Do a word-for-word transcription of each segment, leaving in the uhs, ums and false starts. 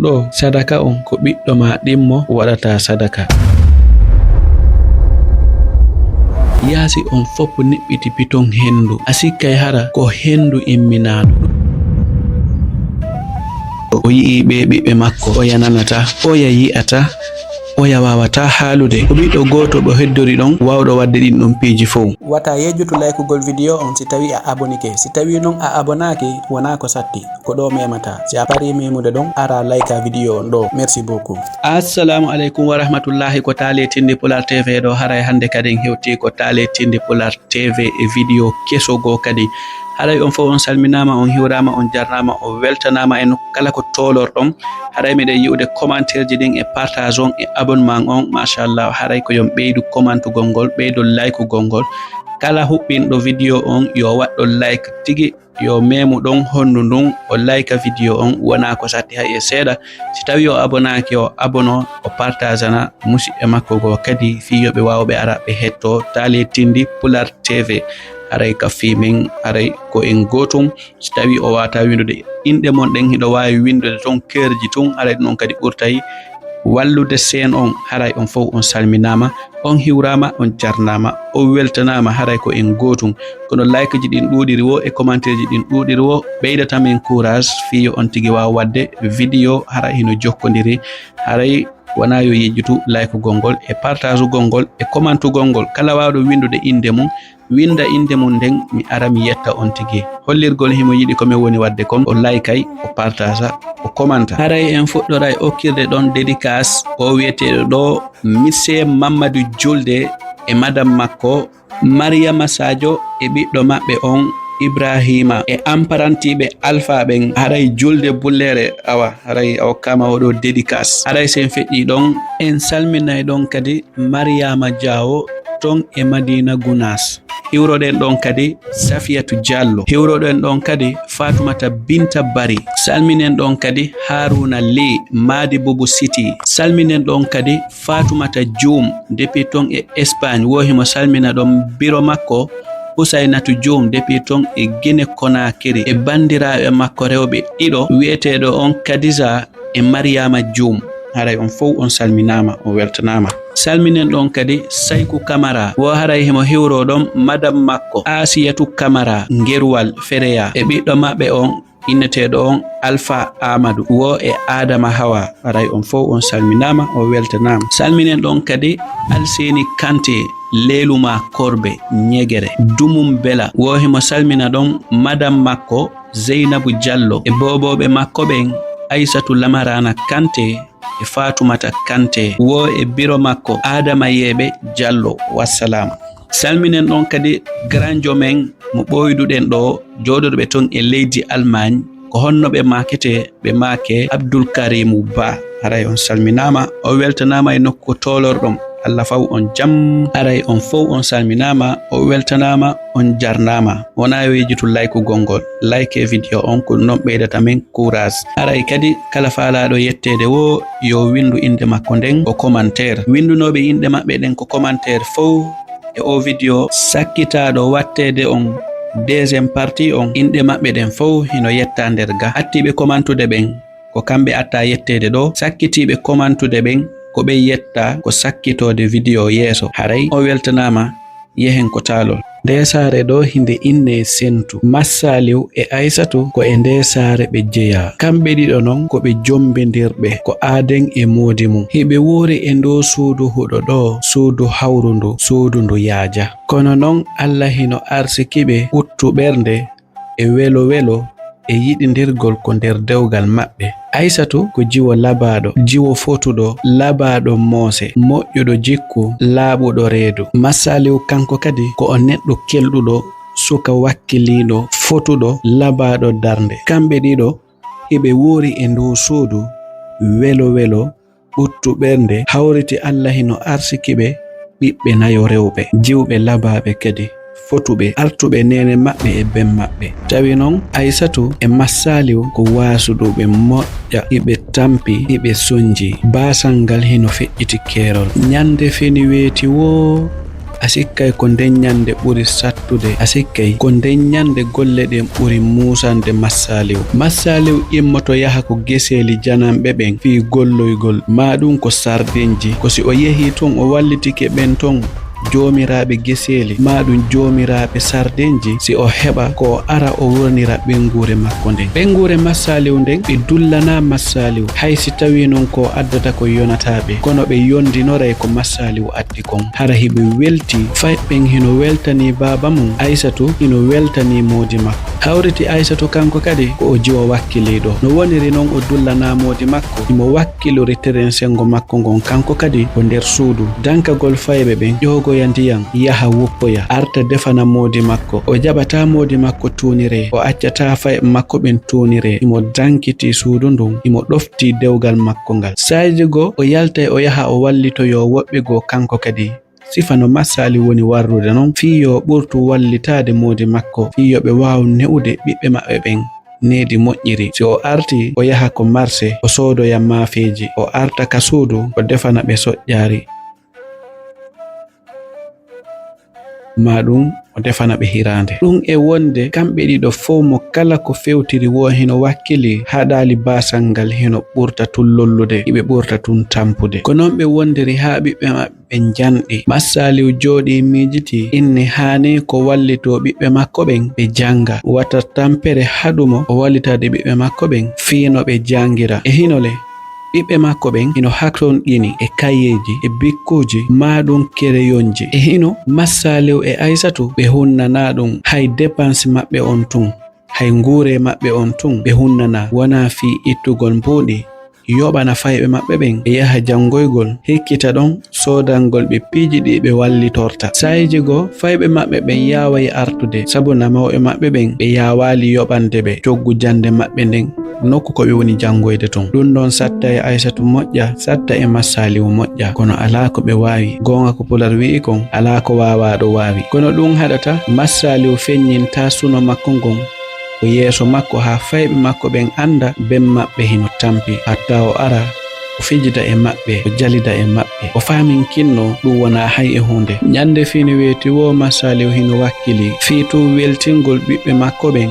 Ɗo sadaka on ko ɓiɗɗo ma ɗimmo waɗata sadaka. Yaasi on fop niɓɓiti piton hendu. A sikkay hara ko hendu imminaaɗo. O yi'i ɓe ɓiɓɓe makko, oya nanata, oya yi'ata, oya waawata haalude. Ko ɓiɗɗo gooto ɗo heddori ɗon waawɗo waɗde ɗin ɗon piiji fow. Wata yejjutu laykugol video on si tawi a abonike. Si tawi non a abonaaki, wonaa ko satti. Ko ɗo memata. Si a parii memude ɗon, ara layka video on ɗo. Merci beaucoup. Assalamu aleykum wa rahmatullahi. Ko Taale Tindi Pulaar T V ɗo. Haray hannde kadin hewti ko Taale Tindi Pulaar T V e video keso goo kadi. Haray on fof on salminaama, on hiwraama, on jarnaama, on weltanaama e nokku kala ko toolorɗon. Haray miɗen yi'ude commentaire ji ɗin e partage on e abonnement on. Machallah, haray ko yo on ɓeydu commentugol ngol, ɓeydu laykugol ngol. Kala huɓɓinɗo video on yo waɗɗo like tigi, yo memu ɗon hondu ndun, o layka video on, wonaa ko satti hay e seeɗa. Si tawi o abonaaki, o abono, o partagana musiɓɓe makko goo kadi, fii yo ɓe waaw ɓe ara ɓe hetto Taale Tindi Pulaar T V. Haray ka fii men, haray ko en gootum. Si tawi o waata windude inɗe mon ɗen, hiɗo waawi windude ton keerji tun, haray ɗum on kadi ɓurtay wallude seen on. Haray on fof on salminaama, on hiwraama, on jarnaama, on weltanaama. Haray ko en gootum. Kono like ji ɗin ɗuuɗiri wo e commentaire ji ɗin ɗuuɗiri wo, ɓeydata men courage fii yo on tigi waaw waɗde video, haray hino jokkondiri. Haray wonaa yo yejjutu laykugol ngol e partagugol ngol e commentugol ngol. Kala waawɗo windude innde mum, winda innde mum nden, mi ara mi yetta on tigi. Hollirgol himo yiɗi ko min woni waɗde kon, o laykay, o partagea, o commenta. Haray en fuɗɗoray okkirde ɗon dédicace o wi'eteeɗo ɗo Monsieur Mamadou Julde e madame makko Mariama Sadio e ɓiɗɗo maɓɓe on Ibrahima e amparantiiɓe Alfa ɓen. Haray Julde Bullere, awa, haray a okkaama oɗo dédicace. Haray si en feƴƴii ɗon, en salminay ɗon kadi Mariama Diawo ton e Madina Gunaas. Hiwroɗen ɗon kadi Safiyatu Diallo. Hiwroɗen ɗon kadi Fatumata Binta Bari. Salminen ɗon kadi Haruna Ly, Madi Bubu City. Salminen ɗon kadi Fatumata Dioum, depuis ton e Espagne. Wo himo salmina ɗon biro makko Husaynatu Dioum, depuis ton e Guinée Conakry. E bandiraaɓe makko rewɓe ɗiɗo, wi'eteeɗo on Kadija e Mariama Dioum. Haray on fow on salminaama, on weltanaama. Salminen ɗon kadi Sayku Kamara. Wo haray himo hiwro ɗon madam makko Asiyatu Kamara, Ngeruwal Fereya, e ɓiɗɗo maɓɓe on inneteeɗo on Alfa Amadou, wo e Adama Hawa. Haray on fow on salminaama, on weltanaama. Salminen ɗon kadi Alseni Kante, Leeluma Korbe, Ñegere, Dumum Bela. Wo himo salmina ɗon madam makko Zeynabu Diallo e boobooɓe makko ɓen, Aysatu Lamarana Kante e Fatumata Kante, wo e biro makko Adama Yeeɓe Diallo. Wassalam. Salminen ɗon kadi granjo men mo ɓooyduɗen ɗo, jooɗoɗo ɓe ton e leydi Allemagne. Ko honno ɓe maakete? Ɓe maake Abdul Karimu Ba. Haray on salminaama, on weltanaama e nokku toolorɗon. Allah faw on jam. Haray on fow on salminaama, on weltanaama, on jarnaama. Wonaa yo yejjutu laykugol ngol. Like e video on, ko ɗum ɗon ɓeydata men courage. Haray kadi kala faalaaɗo yetteede wo yo winndu innde makko nden ko commentaire. Winndunooɓe inɗe maɓɓe ɗen ko commentaire fow e o video sakkitaaɗo watteede on deuxième partie on, inɗe maɓɓe ɗen fow hino yettaa nder ga. Attiiɓe commentude ɓen, ko kamɓe attaa yetteede ɗo. Sakkitiiɓe commentude ɓen, ko ɓe yettaa ko sakkitoode video yeeso. Haray on weltanaama, yehen ko taalol. Ndee saare ɗo hinde innee Sentu. Massaaliw e Aysatu ko e ndee saare ɓe jeyaa. Kamɓe ɗiɗo non ko ɓe jombindirɓe, ko aaden e moodi mum. Hiɓe woori e ndoo suudu huɗo ɗo, suudu hawrundu, suudu ndu yaaja. Kono non Alla hino arsiki ɓe ɓuttu ɓernde e welo welo e yiɗindirgol ko nder dewgal maɓɓe. Aysatu ko jiwo labaaɗo, jiwo fotuɗo, labaaɗo moose, moƴƴuɗo jikku, laaɓuɗo reedu. Massaaliw kanko kadi ko o neɗɗo kelɗuɗo, suka wakkiliiɗo, fotuɗo, labaaɗo darnde. Kamɓe ɗiɗo hiɓe woori e nduu suudu welo welo, ɓuttu ɓernde, hawriti Alla hino arsiki ɓe ɓiɓɓe nayo rewɓe, jiwɓe labaaɓe kadi, fotuɓe, artuɓe neene maɓɓe e ben maɓɓe. Tawi non Aysatu e Massaaliw ko waasuɗuɓe moƴƴa, hiɓe tampi, hiɓe sonji. Baasal ngal hino feƴƴiti keerol. Ñande fini weeti woo, A sikkay ko nden ñannde ɓuri sattude, a sikkay ko nden ñannde golle ɗen ɓuri muusande Massaaliw. Massaaliw immoto yaha ko geseeli jananɓe ɓen fii golloygol, maa ɗun ko sardinji. Ko si o yehii ton, o wallitike ɓen ton joomiraaɓe geseeli, maa ɗun joomiraaɓe sardinji, si o heɓa ko o ara o wurnira ɓeynguure makko nden. Ɓeynguure Massaaliw nden, ɓe dullanaa Massaaliw, hay si tawii non ko o addata ko yonataa ɓe, kono ɓe yondinoray ko Massaaliw addi kon. Hara hiɓe weltii, fayɓe ɓen hino weltanii baaba mun, Aysatu hino weltanii moodi makko. Hawriti Aysatu kanko kadi ko o jiwo wakkiliiɗo. No woniri non o dullanaa moodi makko, himo wakkilori teren senngo makko ngon kanko kadi ko nder suudu. Dankagol fayɓe ɓen, ƴoogoya ndiyan, yaha woppoya, arta defana moodi makko. O jaɓataa moodi makko tuuniree, o accataa fayɓe makko ɓen tuuniree. Himo dankitii suudu ndun, himo ɗoftii dewgal makko ngal. Saa'iiji goo o yaltay o yaha o wallitoyoo woɓɓe goo kanko kadi. Sifa no Massaaliw woni warrude non, fii yo o ɓurtu wallitaade moodi makko, fii yo ɓe waawu ne'ude ɓiɓɓe maɓɓe ɓen needi moƴƴiri. Si o artii, o yaha ko marse, o soodoya maafeeji, o arta ka suudu, o defana ɓe soƴƴaari. Maa ɗun, o defana ɓe hiraande. Ɗun e wonde, kamɓe ɗiɗo fow mo kala ko fewtiri woo hino wakkilii, haɗaali baasal ngal hino ɓurta tun lollude, hiɓe ɓurta tun tampude. Ko non ɓe wondiri haa ɓiɓɓe maɓɓe ɓe njanɗi. Massaaliw jooɗii miijitii, inni haani ko wallitoo ɓiɓɓe makko ɓen ɓe jannga. Wata tampere haɗu mo o wallitaade ɓiɓɓe makko ɓen fii no ɓe janngira. E hino le, ɓiɓɓe makko ɓen hino haktonɗini e kayeeji, e bikkuuji, maa ɗun kereyonji. E hino Massaaliw e Aysatu ɓe hunnanaa ɗun hay depansi maɓɓe on tun. Hay nguuree maɓɓe on tun ɓe hunnanaa, wanaa fii ittugol mbuuɗi, yoɓana fayɓe maɓɓe ɓen, ɓe yaha janngoygol, hikkita ɗon soodangol ɓe piiji ɗi ɓe wallitorta. Saa'iiji goo, fayɓe maɓɓe ɓen yaaway artude, sabuna mawɓe maɓɓe ɓen ɓe yaawaali yoɓande ɓe coggu jannde maɓɓe nden, nokku ko ɓe woni janngoyde ton. Ɗun ɗon sattay Aysatu moƴƴa, satta e Massaaliw moƴƴa, kono alaa ko ɓe waawi. Goonga ko Pular wi'i kon, alaa ko waawaaɗo waawi. Kono ɗun haɗata Massaaliw feññintaa suno makko ngon, ko yeeso makko haa fayɓe makko ɓen annda ben maɓɓe hino tampi, hatta o ara, o fijida e maɓɓe, o jalida e maɓɓe. O faaminkinnoo ɗun wonaa hay e huunde. Ñande fii no weeti woo, Massaaliw hino wakkilii fii tun weltingol ɓiɓɓe makko ɓen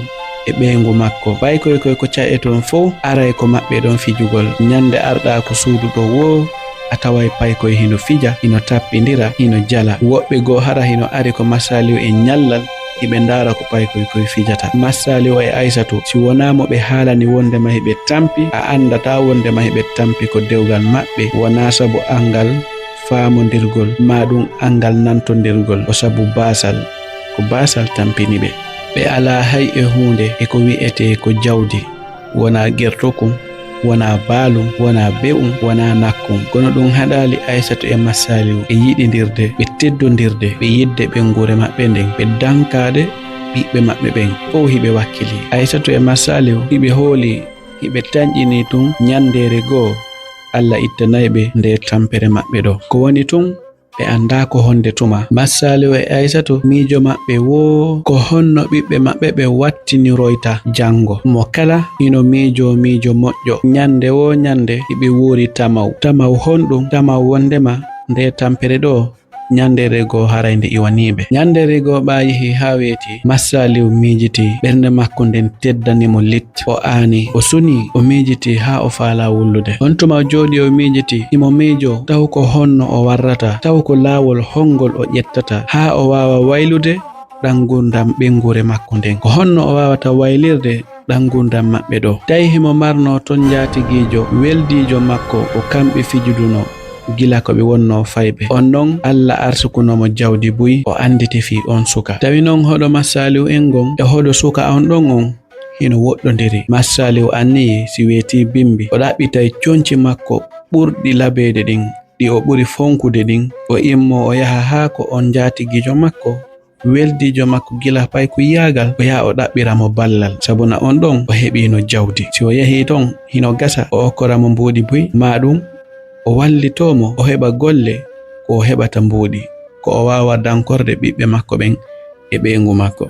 e ɓeyngu makko. Paykoy koy ko ca'e ton fow aray ko maɓɓe ɗon fijugol. Ñande arɗaa ko suudu ɗoo woo, a taway paykoy hino fija, hino tappindira, hino jala. Woɓɓe goo hara hino ari ko Massaaliw e ñallal, hiɓe ndaara ko paykoy koy fijata. Massaaliw e Aysatu, si wonaa mo ɓe haalani wondema hiɓe tampi, a anndataa wondema hiɓe tampi ko dewgal maɓɓe, wonaa sabu anngal faamondirgol, maa ɗun anngal nantondirgol, ko sabu baasal, ko baasal tampini ɓe. Ɓe alaa hay e huunde e ko wi'etee ko jawdi. Wonaa gertokun, wonaa baalun, wonaa be'un, wonaa nakkun. Kono ɗun haɗaali Aysatu e Massaaliw ɓe yiɗindirde, ɓe teddondirde, ɓe yiɗde ɓeynguure maɓɓe nden, ɓe dankaade ɓiɓɓe maɓɓe ɓen. Fow hiɓe wakkilii. Aysatu e Massaaliw hiɓe hoolii, hiɓe tanƴinii tun ñandeere goo, Alla ittanay ɓe ndee tampere maɓɓe ɗoo. Ko woni tun, ɓe anndaa ko honde tuma. Massaaliw e Aysatu, miijo maɓɓe woo ko honno ɓiɓɓe maɓɓe ɓen wattiniroyta janngo. Mo kala hino miijoo miijo moƴƴo. Ñande woo ñande hiɓe wuuri tamaw. Tamaw honɗun? Tamaw wondema ndee tampere ɗoo, ñandeere goo haray nde iwanii ɓe. Ñandeere goo ɓaa yehii haa weetii, Massaaliw miijitii, ɓernde makko nden teddani mo lit. O aanii, o sunii, o miijitii haa o faalaa wullude. On tuma o jooɗii o miijitii, himo miijoo taw ko honno o warrata, taw ko laawol honngol o ƴettata haa o waawa waylude ɗan ngurndan ɓeynguure makko nden. Ko honno o waawata waylirde ɗan ngurndan maɓɓe ɗoo? Tawi himo marnoo ton njaatigiijo weldiijo makko ko kamɓe fijidunoo gila ko ɓe wonnoo fayɓe. On non Alla arsukunoo mo jawdi buy, o annditi fii on suka. Tawi non hoɗo Massaaliw en ngon e hoɗo suka on ɗon on hino woɗɗondiri. Massaaliw anniyii si weetii bimbi, o ɗaɓɓitay conci makko ɓurɗi labeede ɗin, ɗi o ɓuri fonkude ɗin, o immoo o yaha haa ko on njaatigiijo makko, weldiijo makko gila paykuyaagal, o yaha o ɗaɓɓira mo ballal, sabuna on ɗon o heɓiino jawdi. Si o yehii ton, hino gasa o okkora mo mbuuɗi buy, maa ɗun o wallitoo mo o heɓa golle ko o heɓata mbuuɗi, ko o waawa dankorde ɓiɓɓe makko ɓen e ɓeyngu makko.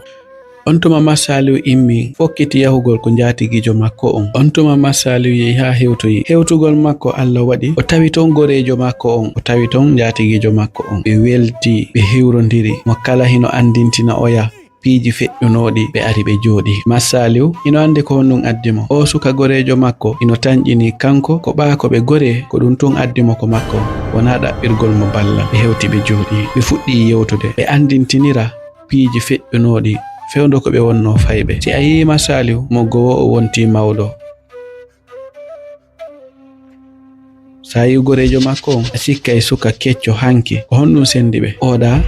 On tuma Masaliw immi, fokkiti yahugol ko njaatigiijo makko on. On tuma Masaliw yehi haa hewtoyi. Hewtugol makko Alla waɗi, o tawi ton goreejo makko on, o tawi ton njaatigiijo makko on. Ɓe welti, ɓe hiwrondiri, mo kala hino anndintina oya piiji feƴƴunooɗi, ɓe ari ɓe jooɗi. Masaliw hino anndi ko honɗum addi mo. O suka goreejo makko hino tanƴini kanko ko ɓaa ko ɓe goree, ko ɗum tun addi mo ko makko, wonaa ɗaɓɓirgol mo balla. Ɓe hewti ɓe jooɗi, ɓe fuɗɗi yewtude, ɓe anndintinira piiji feƴƴunooɗi fewndo ko ɓe wonnoo fayɓe. Si a yii Masaliw, mo gowo o wontii mawɗo. Sa yii goreejo makko on, a sikkay suka kecco hanki. Ko honɗum sendi ɓe? Oɗa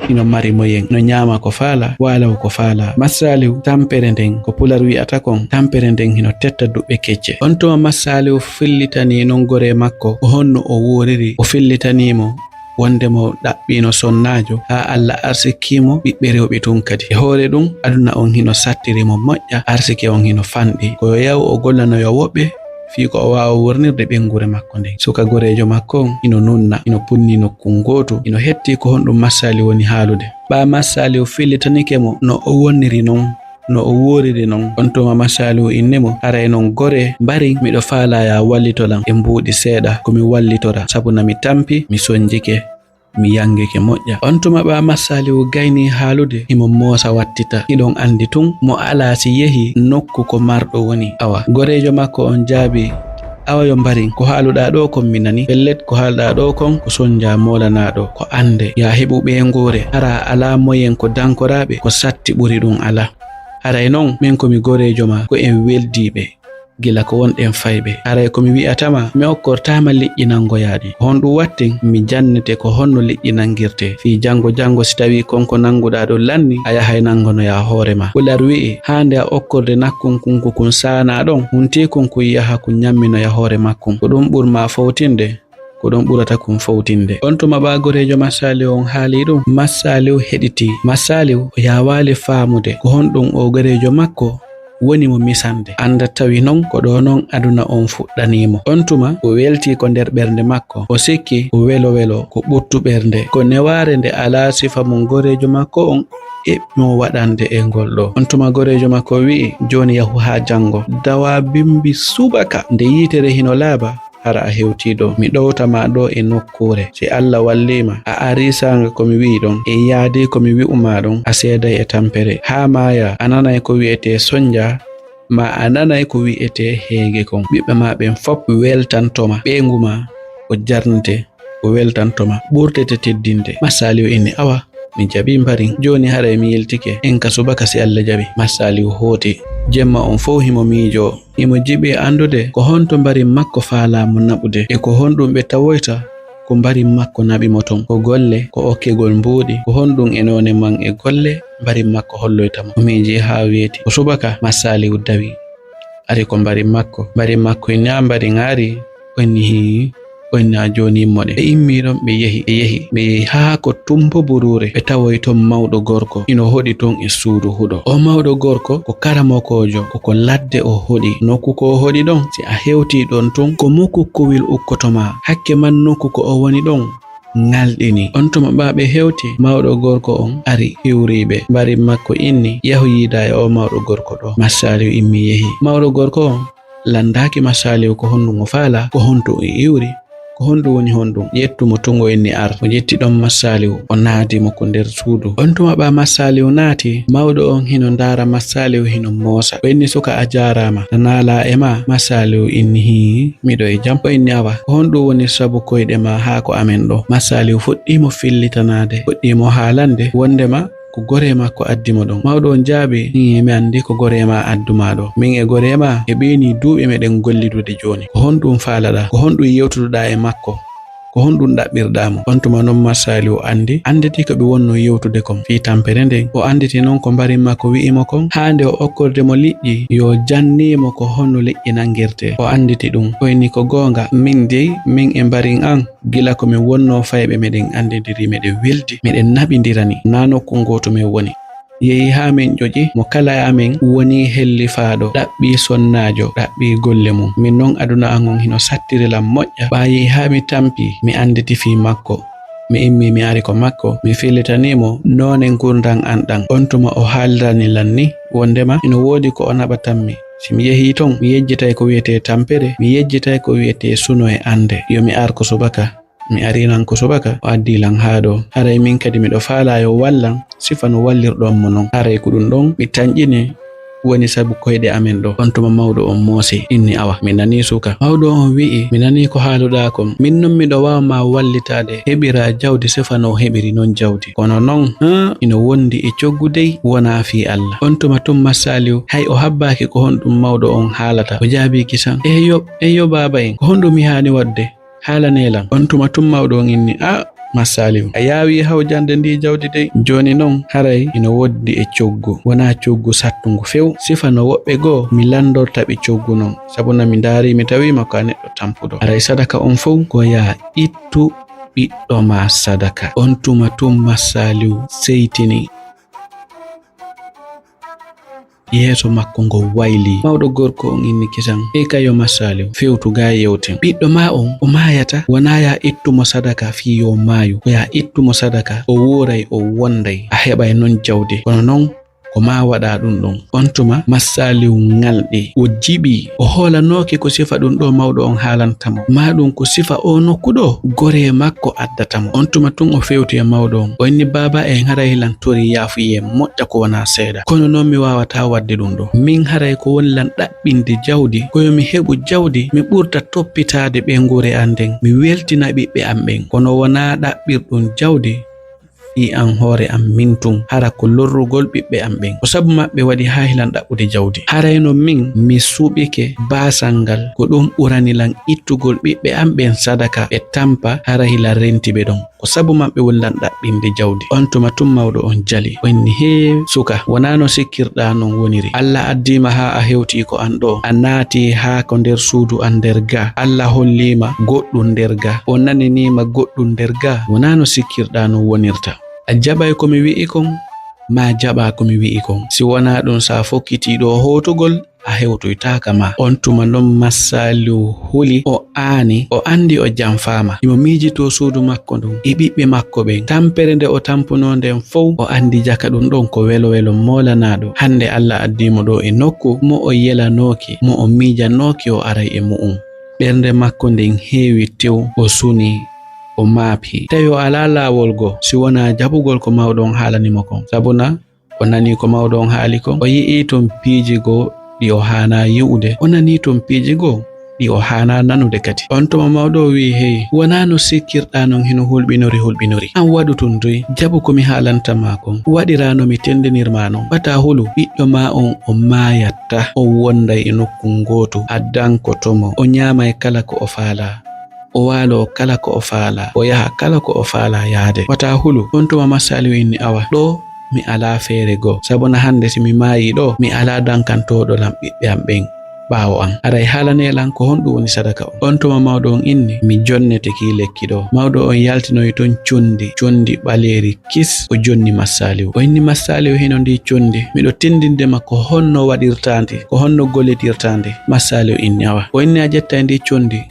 hino mari moyen, no ñaama ko faala, waalaw ko faala. Masaliw, tampere nden, ko pular wi'ata kon, tampere nden hino tetta duɓɓe kecce. On tuma Masaliw fillitanii non goree makko, ko honno o wuuriri, o fillitanii mo wonde mo ɗaɓɓiino sonnaajo, haa Alla arsikii mo ɓiɓɓe rewɓe tun kadi. E hoore ɗum, aduna on hino sattiri mo moƴƴa, arsike on hino fanɗi. Ko yo yahu o gollanoya woɓɓe, fii ko o waawa wurnirde ɓeynguure makko nden. Suka goreejo makko on hino nunna, hino punni nokku ngootu, hino hetti ko honɗum Masaliw woni haalude. Ɓaa Masaliw fillitanike mo no o wonniri non, no o wuuriri non. On tuma Masaliw inni mo, haray non goree, mbari, miɗo faalaa ya wallito lan e mbuuɗi seeɗa, ko mi wallitora, sabu na mi tampi, mi sonjike, mi yangike moƴƴa. On tuma ɓaa Masaliw gayni haalude, himo moosa wattita. Hiɗon anndi tun, mo alaa si yehi nokku ko marɗo woni. Awa, goreejo makko on jaabi, awa yo mbari, ko haaluɗaa ɗoo kon mi nani. Pellet, ko haalɗaa ɗoo kon, ko sonjaa moolanaaɗo, ko annde. Ya heɓu ɓeynguure, hara alaa moyen ko dankoraaɓe, ko satti ɓuri ɗum alaa. Haray non, min ko mi goreejo maa, ko en weldiiɓe, gila ko wonɗen fayɓe. Haray ko mi wi'ata ma, mi okkortaa ma liƴƴi nangoyaaɗi. Ko honɗum watten, mi jannete ko honno liƴƴi nangirtee. Fii janngo janngo, si tawii kon ko nanguɗaa ɗum lanni, a yahay nangonoyaa hoore maa. Pular wi'i, haande a okkorde nakkun kun ko kun saanaa ɗon, huntii kun kun yaha kun ñamminoya hoore makkun. Ko ɗum ɓur maa fowtinde. Ko ɗon ɓurata kun fowtinde. On tuma ɓaa goreejo Masaliw on haali ɗum, Masaliw heɗitii. Masaliw o yaawaali faamude ko honɗum oo goreejo makko woni mo misande. Annda tawi non ko ɗoo non aduna on fuɗɗanii mo. On tuma o weltii ko nder ɓernde makko. O sikki ko welo welo, ko ɓuttu ɓernde, ko newaare nde alaa sifa mum goreejo makko on eɓɓi mo waɗande e ngol ɗoo. On tuma goreejo makko wi'i, jooni yahu haa janngo. Dawaa bimbi subaka nde yiitere hino laaɓa. Hara a hewtii ɗoo. Mi ɗowta ma ɗoo e nokkuure. Si Alla wallii ma, a arii saanga ko mi wi'i ɗon, e yaadii ko mi wi'u ma ɗon, a seeday e tampere. Haa maayaa, a nanay ko wi'etee sonjaa, maa a nanay ko wi'etee heege kon. Ɓiɓɓe maa ɓen fop weltanto ma. Ɓeyngu maa o jarnete, o weltanto ma. Ɓurtete teddinde. Masaliw inni, awa, mi jaɓii mbarin. Jooni haray mi yiltike. En ka subaka si Alla jaɓi. Masaliw hooti. Jemma on fow himo miijoo. Himo jiɓi anndude ko honto mbarin makko faalaa mo naɓude, e ko honɗum ɓe tawoyta ko mbarin makko naɓi mo ton. Ko golle, ko okkegol mbuuɗi, ko honɗum e noone man e golle mbarin makko holloyta mo. O miijii haa weeti. Ko subaka, Masaliw dawi. Ari ko mbarin makko. Mbarin makko inni, a mbarin a arii? O inni, hii. O inni, a jooni immoɗen. Ɓe immii ɗon, ɓe yehi, ɓe yehi, ɓe yehi haa ko tumbo buruure. Ɓe tawoyi ton mawɗo gorko hino hoɗi ton e suudu huɗo. O mawɗo gorko ko karamokoojo, ko ko ladde o hoɗi. Nokku ko o hoɗi ɗon, si a hewtii ɗon tun, ko mukukkowil ukkoto ma. Hakke man nokku ko o woni ɗon ŋalɗini. On tuma ɓaa ɓe hewti, mawɗo gorko on ari hiwrii ɓe. Mbarin makko inni, yahu yiida e oo mawɗo gorko ɗoo. Masaliw immi yehi. Mawɗo gorko on lanndaaki Masaliw ko honɗum o faalaa, ko honto o iwri, ko honɗum woni honɗum. Ƴettu mo tun, o inni ar. O ƴetti ɗon Masaliw, o naadi mo ko nder suudu. On tuma ɓaa Masaliw naati, mawɗo on hino ndaara Masaliw hino moosa. O inni, suka, a jaaraama, a naalaa e maa? Masaliw inni, hii, miɗo e jam. O inni, awa, ko honɗum woni sabu koyɗe maa haa ko amen ɗoo? Masaliw fuɗɗii mo fillitanaade, fuɗɗii mo haalande wondema ko goree makko addi mo ɗon. Mawɗo on jaabii, hii, mi anndi ko goree maa addu maa ɗoo. Min e goree maa heɓii nii duuɓi meɗen gollidude jooni. Ko honɗum faalaɗaa? Ko honɗum yewtuduɗaa e makko? Ko honɗum ɗaɓɓirɗaa mo? On tuma non Masaliw anndi, annditi ko ɓe wonnoo yewtude kon fii tampere nden. O annditi non ko mbarin makko wi'i mo kon, haa nde o okkorde mo liƴƴi, yo jannii mo ko honno liƴƴi nanngirtee. O annditi ɗum. O inni, ko goonga, min dey, min e mbarin an, gila ko min wonnoo fayɓe meɗen anndindiri, meɗen weldi, meɗen naɓindirani, naa nokku ngootu min woni. Yehi haa min ƴoƴi mo, kala e amen wonii hellifaaɗo, ɗaɓɓii sonnaajo, ɗaɓɓii golle mum. Min non aduna an on hino sattiri lan moƴƴa. Ɓaayi haa mi tampi, mi annditi fii makko. Mi immii mi ari ko makko, mi fillitanii mo noone nguurndam am ɗam. On tuma o haalirani lan ni, wonndema hino woodi ko o naɓatammi. Si mi yehii ton, mi yejjitay ko wi'etee tampere, mi yejjitay ko wi'etee suno e annde. Yo mi ar ko subaka. Mi arii lan ko subaka, o addii lan haa ɗoo. Haray min kadi miɗo faalaa yo wallan, sifa no wallirɗon mo non. Haray ko ɗun ɗon mi tanƴini woni sabu koyɗe amen ɗoo. On tuma mawɗo on moosi, inni, awa, mi nanii suka. Mawɗo on wi'i, mi nanii ko haaluɗaa kon. Min non miɗo waawa ma wallitaade, heɓiraa jawdi sifa no o heɓiri non jawdi. Kono non, haa, hino wondi e coggu dey, wonaa fii Alla. On tuma tun Massaaliw, hay o habbaaki ko honɗun mawɗo on haalata. O jaabii kisan, eyyo, eyyo baaba en, ko honɗun mi haani waɗude? Haalanee lan. On tuma tun mawɗo on inni, a, Massaaliw, a yaawii hawjande ndii jawdi dey. Jooni non, haray hino wondi e coggu, wonaa coggu sattungu few. Sifa no woɓɓe goo, mi lanndorta ɓe coggu non, sabu na mi ndaarii, mi tawii ma ko a neɗɗo tampuɗo. Haray sadaka on fow, ko yaa ittu ɓiɗɗo maa sadaka. On tuma tun Massaaliw seytini. Yeeso makko ngo waylii. Mawɗo gorko on inni kisan, ey kayo Massaaliw, fewtu gaa yewten. Ɓiɗɗo maa on, o maayata, wonaa yaa ittu mo sadaka fii yo maayu, ko yaa ittu mo sadaka, o wuuray, o wonday, a heɓay non jawdi. Kono non, ko maa waɗaa ɗun ɗon. On tuma Massaaliw ŋalɗi, o jiɓii, o hoolanooki ko sifa ɗun ɗoo mawɗo on haalanta mo. Maa ɗun ko sifa oo nokku ɗoo, goree makko addata mo. On tuma tun o fewti e mawɗo on. O inni, baaba en, haray hilan torii yaafuyee moƴƴa ko wonaa seeɗa. Kono non mi waawataa waɗude ɗun ɗoo. Min haray ko woni lan ɗaɓɓinde jawdi, ko yo mi heɓu jawdi, mi ɓurta toppitaade ɓeynguure an nden, mi weltina ɓiɓɓe an ɓen. Kono wonaa ɗaɓɓirɗun jawdi fii an hoore an min tun, hara ko lorrugol ɓiɓɓe an ɓen. Ko sabu maɓɓe waɗi haa hilan ɗaɓɓude jawdi. Haray no min mi suɓike baasal ngal, ko ɗun ɓurani lan ittugol ɓiɓɓe an ɓen sadaka ɓe tampa, hara hilan renti ɓe ɗon. Ko sabu maɓɓe woni lan ɗaɓɓinde jawdi. On tuma tun mawɗo on jali. O inni, hee, suka, wonaa no sikkirɗaa non woniri. Alla addii ma haa a hewtii ko an ɗoo. A naatii haa ko nder suudu an nder gaa. Alla hollii ma goɗɗun nder gaa. O naninii ma goɗɗun nder gaa. Wonaa no sikkirɗaa non wonirta. A jaɓay ko mi wi'i kon, maa jaɓaa ko mi wi'i kon. Si wonaa ɗun, si a fokkitii ɗoo hootugol, a hewtoytaaka maa. On tuma non Massaaliw huli, o aani, o anndi o janfaama. Himo miijitoo suudu makko ndun, e ɓiɓɓe makko ɓen. Tampere nde o tampunoo nden fow, o anndi jaka ɗun ɗon ko welo-welo moolanaaɗo. Hannde Alla addii mo ɗoo e nokku mo o yelanooki, mo o miijanooki o aray e mu'un. Ɓernde makko nden heewi tew, o sunii, o maapii. Tawi o alaa laawol goo, si wonaa jaɓugol ko mawɗo on haalani mo kon. Sabuna o nanii ko mawɗo on haali kon. O yi'ii ton piiji goo ɗi o haanaa yi'ude. O nanii ton piiji goo ɗi o haanaa nanude kadi. On tuma mawɗo o wi'i, hey, wonaa no sikkirɗaa non hino hulɓinori hulɓinori. An waɗu tun duy. Jaɓu ko mi haalanta maa kon. Waɗiraa no mi tendinir maa non. Wata hulu, ɓiɗɗo maa on o maayatta. O wonday e nokku ngootu. Addan ko tomo. O ñaamay kala ko o faalaa. O waaloo kala ko o faalaa, o yaha kala ko o faalaa yahde. Wata hulu. On tuma Massaaliw inni, awa, ɗoo mi alaa feere goo. Sabuna hannde si mi maayii ɗoo, mi alaa dankantooɗo lan ɓiɓɓe an ɓen ɓaawo an. Haray haalanee lan ko honɗun woni sadaka on. On tuma mawɗo on inni, mi jonnete kii lekki ɗoo. Mawɗo on yaltinoyi ton condi, condi ɓaleeri kis, o jonni Massaaliw. O inni Massaaliw hino ndii condi, miɗo tindinde ma ko honno waɗirtaa ndi, ko honno gollitirtaa ndi. Massaaliw inni, awa. O inni a ƴettay ndii condi.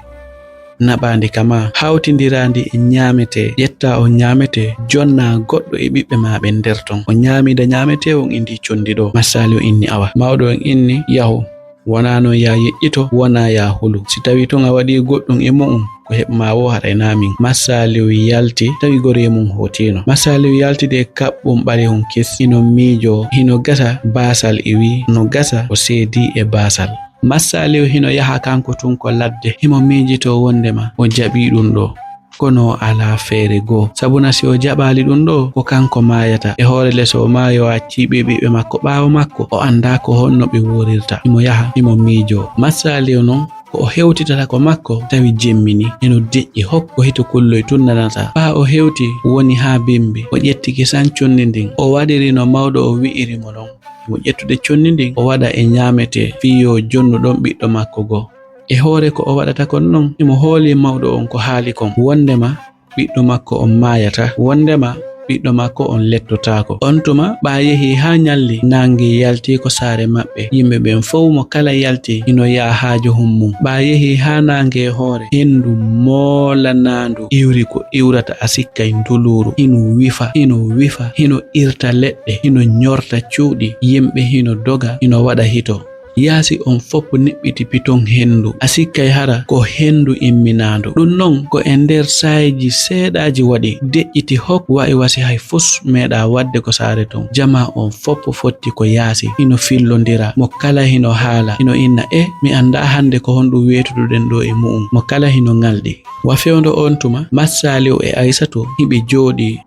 Naɓaandi ka maa, hawtindiraandi e ñaametee, ƴettaa on ñaametee, jonnaa goɗɗo e ɓiɓɓe maa ɓen nder ton. O ñaamida ñaametee on e ndii condi ɗoo. Massaaliw inni, awa. Mawɗo on inni, yahu. Wonaa non yaa yeƴƴito, wonaa yaa hulu. Si tawii tun a waɗii goɗɗun e mu'un, ko heɓu maa woo haray naa min. Massaaliw yalti, tawi goree mun hootiino. Massaaliw yaltidi e kaɓɓun ɓalehun kes, hino miijoo, hino gasa baasal iwii, no gasa o seedii e baasal. Massaaliw hino yaha kanko tun ko ladde, himo miijitoo wonndema o jaɓii ɗun ɗoo. Kono o alaa feere goo. Sabuna si o jaɓaali ɗun ɗoo, ko kanko maayata. E hoore le si o maayii o accii ɓee ɓiɓɓe makko ɓaawo makko, o anndaa ko honno ɓe wuurirta. Himo yaha, himo miijoo. Massaaliw non, ko o hewtitata ko makko, tawi jemminii. Hino deƴƴi hokko hito kulloy tun nanataa. Ɓaa o hewti, woni haa bimbi. O ƴetti kisan condi ndin. O waɗiri no mawɗo o wi'iri mo non. Himo ƴettude condi ndin, o waɗa e ñaametee, fii yo jonnu ɗon ɓiɗɗo makko goo. E hoore ko o waɗata kon non, himo hoolii mawɗo on ko haali kon, wonndema ɓiɗɗo makko on maayataa, wonndema ɓiɗɗo makko on lettotaako. On tuma, ɓaa yehi haa nyalli, naange yalti ko saare maɓɓe. Yimɓe ɓen fow mo kala yalti, hino yaha haajohun mun. Ɓaa yehi haa naange hoore, hendu moolanaandu iwri ko iwrata a sikkay nduluuru. Hino wifa, hino wifa, hino irta leɗɗe, hino nyorta cuuɗi. Yimɓe hino doga, hino waɗa hito. Yaasi on fow niɓɓiti piton hendu. A sikkay hara ko hendu imminaandu. Ɗun non ko e nder saa'iiji seeɗaaji waɗi, deƴƴiti hok wa'i wasi hay fus meeɗaa waɗde ko saare ton. Jamaa on fow fotti ko yaasi, hino fillondira, mo kala hino haala, hino inna, "E, mi anndaa hannde ko honɗun weetuduɗen ɗoo e mu'un." Mo kala hino ŋalɗi. Wa fewndo on tuma, Maa Saaliw e Aysatu hiɓe jooɗii.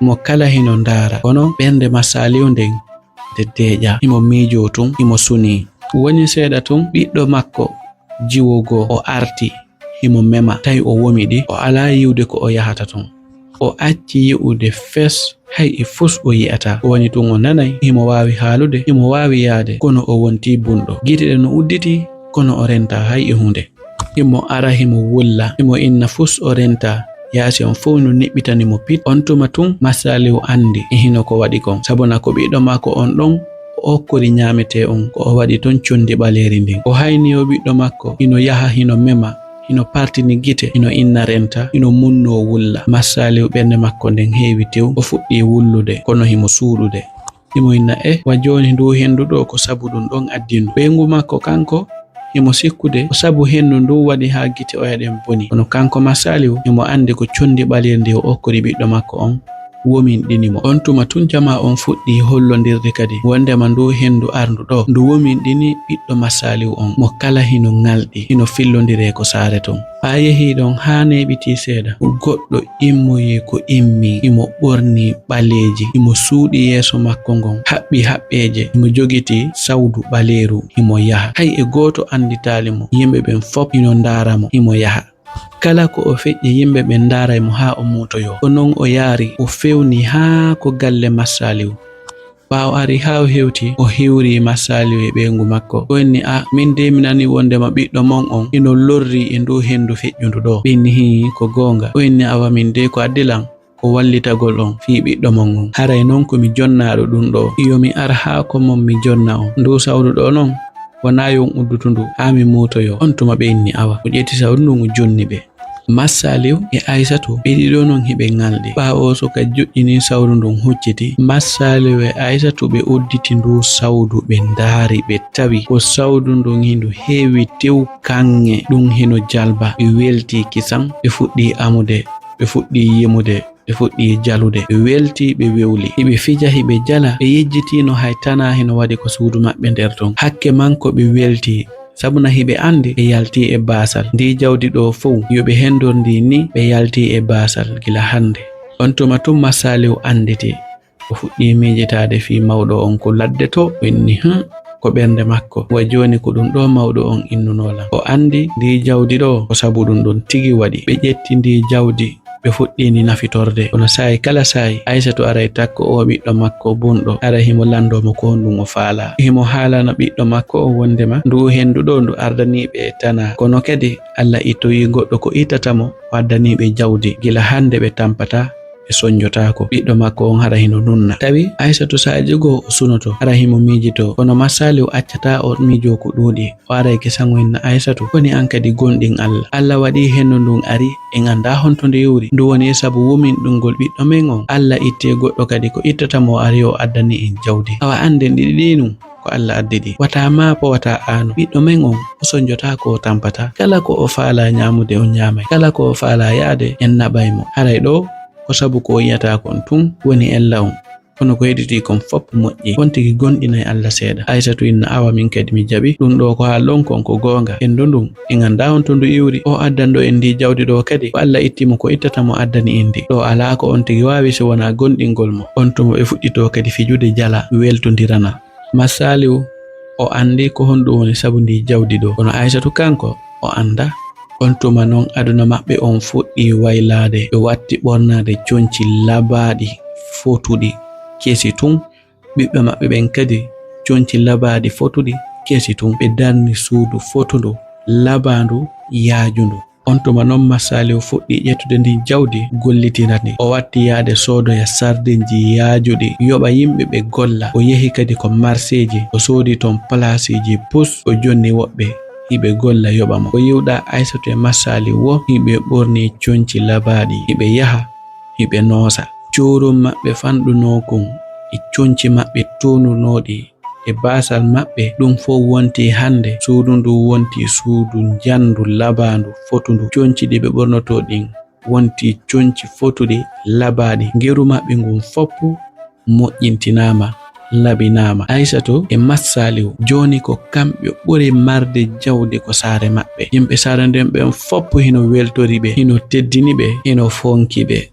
Mo kala hino ndaara, kono ɓernde Maa Saaliw nden nde deeƴaa. Himo miijoo tun, himo sunii. Woni seeɗa tun, ɓiɗɗo makko jiwo goo o arti, himo mema, tawi o womiɗi, o alaa yi'ude ko o yahata tun. O acci yi'ude fes, hay e fus o yi'ataa. Woni tun o nanay, himo waawi haalude, himo waawi yaade, kono o wontii bunɗo. Gite ɗen no udditi, kono o rentaa hay e huunde. Himo ara, himo wulla, himo inna fus o rentaa. Yaasi on fow no niɓɓitani mo pit. On tuma tun, Maa Saaliw anndi e hino ko waɗi kon. Sabuna ko ɓiɗɗo makko on ɗon o okkori ɲaametee on, ko o waɗi ton conndi ɓaleeri ndin. O hayni o ɓiɗɗo makko, hino yaha, hino mema, hino partini gite, hino inna renta, hino munnoo wulla. Maa Saaliw ɓernde makko nden heewi tew, o fuɗɗii wullude, kono himo suuɗude. Himo inna, "E, wa jooni nduu henndu ɗoo ko sabu ɗun ɗon addi ndu." Ɓeyngu makko kanko, himo sikkude ko sabu henndu ndun waɗi haa gite oya ɗen boni. Kono kanko Maa Saaliw, himo anndi ko conndi ɓaleeri ndi o okkori ɓiɗɗo makko on wominɗini mo. On tuma tun jamaa on fuɗɗii hollondirde kadi wonndema nduu henndu arndu ɗoo, ndu wominɗini ɓiɗɗo Maa Saaliw on, mo kala hino ŋalɗi, hino fillondiree ko saare ton. Ɓaa yehii ɗon haa neeɓitii seeɗa, goɗɗo immoyii ko immii, himo ɓornii ɓaleeji, himo suuɗii yeeso makko ngon, haɓɓi haɓɓeeje, himo jogitii sawdu ɓaleeru, himo yaha. Hay e gooto annditaali mo, yimɓe ɓen fow hino ndaara mo, himo yaha. Kala ko o feƴƴi, yimɓe ɓen ndaaray mo haa o muutoyoo. Ko non o yaari, o fewni haa ko galle Maa Saaliw. Ɓaawo ari haa o hewti, o hiwri Maa Saaliw e ɓeyngu makko. O inni, "A, min dey mi nanii wonndema ɓiɗɗo mon on hino lorri e nduu henndu feƴƴundu ɗoo." Ɓe inni, "Hii, ko goonga." O inni, "Awa min dey ko addi lan ko wallitagol on fii ɓiɗɗo mon on. Haray non ko mi jonnaaɗo ɗun ɗoo. Yo mi ar haa ko mon mi jonna on. Nduu sawdu ɗoo non, wonaa yo on uddutu ndu haa mi muutoyoo." On tuma ɓe inni, "Awa." O ƴetti sawdu ndun, o jonni ɓe. Maa Saaliw e Aysatu ɓe ɗiɗo non hiɓe ŋalɗi. Ɓaawo suka joƴƴini sawdu ndun hucciti, Maa Saaliw e Aysatu ɓe udditi nduu sawdu, ɓe ndaari, ɓe tawi ko sawdu ndun hindu heewi tew kaŋŋe, ɗun hino jalba. Ɓe weltii kisan, ɓe fuɗɗii amude, ɓe fuɗɗii yemude, ɓe fuɗɗii jalude. Ɓe weltii, ɓe wewli. Hiɓe fija, hiɓe jala, ɓe yejjitiino hay tanaa hino waɗi ko suudu maɓɓe nder ton. Hakke manko ɓe weltii. Sabuna hiɓe anndi ɓe yaltii e baasal. Ndii jawdi ɗoo fow, yo ɓe henndor ndi nii, ɓe yaltii e baasal gila hannde. On tuma tun Maa Saaliw annditi. O fuɗɗii miijitaade fii mawɗo on ko ladde to, o inni, "Hum, ko ɓernde makko. Wa jooni ko ɗun ɗoo mawɗo on innunoo lan." O anndi ndii jawdi ɗoo ko sabu ɗun ɗon tigi waɗi. Ɓe ƴetti ndii jawdi, ɓe fuɗɗii ndi nafitorde. Kono saa'i kala saa'i, Aysatu aray takko oo ɓiɗɗo makko bunɗo, hara himo lanndoo mo ko honɗun o faalaa. Himo haalana ɓiɗɗo makko on wonndema nduu henndu ɗoo ndu ardanii ɓe e tanaa. Kono kadi Alla ittoyii goɗɗo ko ittata mo, o addanii ɓe jawdi. Gila hannde ɓe tampataa, ɓe sonjotaako. Ɓiɗɗo makko on hara hino nunna. Tawi Aysatu saa'i goo o sunoto, hara himo miijitoo. Kono Maa Saaliw accataa o miijoo ko ɗuuɗi. O aray kisan o inna Aysatu, "Koni an kadi gomɗin Alla? Alla waɗii henndu ndun ari, en anndaa honto ndu iwri. Ndu woni sabu wominɗingol ɓiɗɗo men on. Alla ittee goɗɗo kadi ko ittata mo o ari o addani en jawdi. Awa annden ɗiɗi ɗii nun ko Alla addi ɗi. Wata maapo, wata aanu. Ɓiɗɗo men on, o sonjotaako, o tampataa. Kala ko o faalaa ɲaamude, o ɲaamay. Kala ko o faalaa yaade, en naɓay mo. Haray ɗoo, ko sabu ko o yi'ataa kon tun woni ella on. Kono ko heɗitii kon fow moƴƴi. On tigi gomɗinay Alla seeɗa." Aysatu inna, "Awa min kadi mi jaɓi. Ɗun ɗoo ko haalɗon kon ko goonga. Henndu ndun, en anndaa honto ndu iwri. O addanɗo en ndii jawdi ɗoo kadi, ko Alla itti mo ko ittata mo addani en ndi. Ɗoo alaa ko on tigi waawi si wonaa gomɗingol mo." On tuma ɓe fuɗɗitoo kadi fijude, jala, weltondirana. Maa Saaliw, o anndi ko honɗun woni sabu ndii jawdi ɗoo. Kono Aysatu kanko, o anndaa. On tuma non aduna maɓɓe on fuɗɗii waylaade. Ɓe watti ɓornaade conci labaaɗi fotuɗi kesi tun. Ɓiɓɓe maɓɓe ɓen kadi conci labaaɗi fotuɗi kesi tun. Ɓe darni suudu fotundu, labaandu, yaajundu. On tuma non Massaaliw fuɗɗi ƴettude ndin jawdi, gollitira ndi. O watti yaade soodoya sardinji yaajuɗi, yoɓa yimɓe ɓe golla. O yehi kadi ko marseeji, o soodi ton palaasiiji pus, o jonni woɓɓe hiɓe golla yoɓa mo. Ko yiwɗa Aysatu e Massaaliw wo hiɓe ɓorni conci labaaɗi, hiɓe yaha, hiɓe noosa. Cuurum maɓɓe fanɗunoo kun e conci maɓɓe townunooɗi e baasal maɓɓe, ɗum fof wonti hannde. Suudu ndu wonti suudu njandu, labaandu, fotundu. Conci ɗi ɓe ɓornotoo ɗin wonti conci fotuɗi, labaaɗi. Ngeru maɓɓe ngun foppu moƴƴintinaama, labinaama. Aysatu e Massaaliw, jooni ko kamɓe ɓuri marde jawdi ko saare maɓɓe. Yimɓe saare nden ɓen foppu hino weltori ɓe, hino teddini ɓe, hino fonki ɓe.